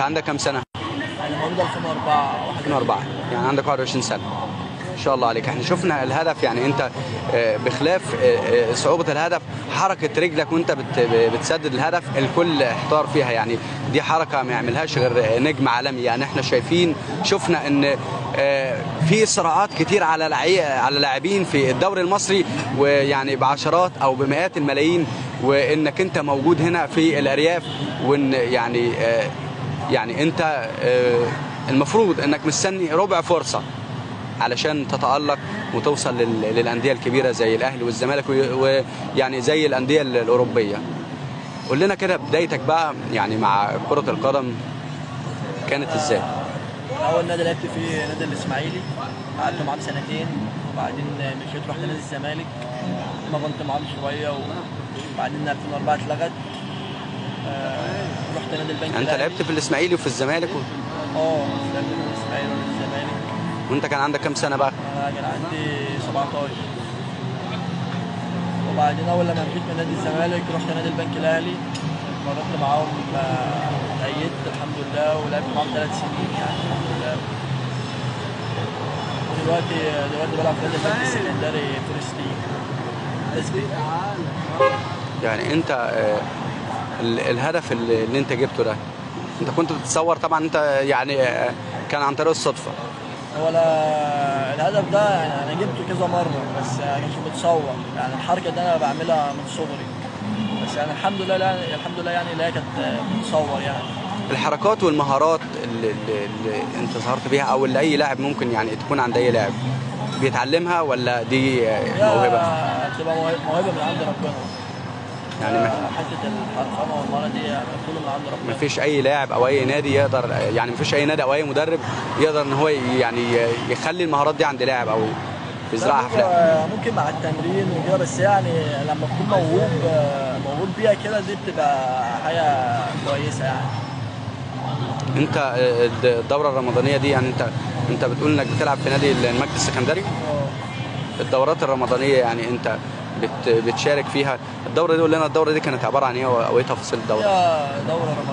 عندك كام سنة؟ انا مواليد 2004. 2004، يعني عندك 21 سنة. ان شاء الله عليك. احنا شفنا الهدف، يعني انت بخلاف صعوبة الهدف، حركة رجلك وانت بتسدد الهدف الكل احتار فيها، يعني دي حركة ما يعملهاش غير نجم عالمي. يعني احنا شفنا ان في صراعات كتير على لاعبين في الدوري المصري، ويعني بعشرات او بمئات الملايين، وانك انت موجود هنا في الارياف، وان يعني انت المفروض انك مستني ربع فرصة علشان تتألق وتوصل للأندية الكبيرة زي الأهلي والزمالك، ويعني زي الأندية الأوروبية. قول لنا كده بدايتك بقى يعني مع كرة القدم كانت ازاي؟ أول نادي لعبت فيه نادي الإسماعيلي، قعدت معاهم سنتين، وبعدين مشيت رحت نادي الزمالك، مرنت معاهم شوية، وبعدين 2004 اتلغت. رحت نادي البنك. أنت لعبت في الإسماعيلي وفي الزمالك لعبت في الإسماعيلي وفي الزمالك. وانت كان عندك كام سنة بقى؟ انا كان عندي 17. وبعدين اول لما مشيت من نادي الزمالك رحت نادي البنك الاهلي، اتمرنت معاهم، اتأيدت الحمد لله، ولعبت معاهم 3 سنين يعني الحمد لله. دلوقتي بلعب في نادي البنك السكندري first team. يعني انت الهدف اللي انت جبته ده انت كنت بتتصور طبعا، انت يعني كان عن طريق الصدفة؟ هو الهدف ده يعني انا جبته كذا مرة، بس ما كانش متصور، يعني الحركة دي انا بعملها من صغري، بس يعني الحمد لله، يعني الحمد لله يعني اللي هي كانت متصور. يعني الحركات والمهارات اللي انت ظهرت بيها، او اللي اي لاعب ممكن يعني تكون عند اي لاعب بيتعلمها، ولا دي موهبة؟ بتبقى موهبة من عند ربنا يعني. حتة الحرفنه والمهاره دي يعني كله من عند ربنا. مفيش اي لاعب او اي نادي يقدر، يعني مفيش اي نادي او اي مدرب يقدر ان هو يعني يخلي المهارات دي عند لاعب او يزرعها في لاعب. ممكن مع التمرين وكده، بس يعني لما تكون موهوب بيها كده دي بتبقى حاجة كويسة يعني. انت الدورة الرمضانية دي، يعني انت بتقول انك بتلعب في نادي المجد السكندري؟ الدورات الرمضانية يعني انت بتشارك فيها الدورة دي، قول لنا الدورة دي كانت عبارة عن ايه، او ايه تفاصيل الدورة؟ هي دوره رمضانيه.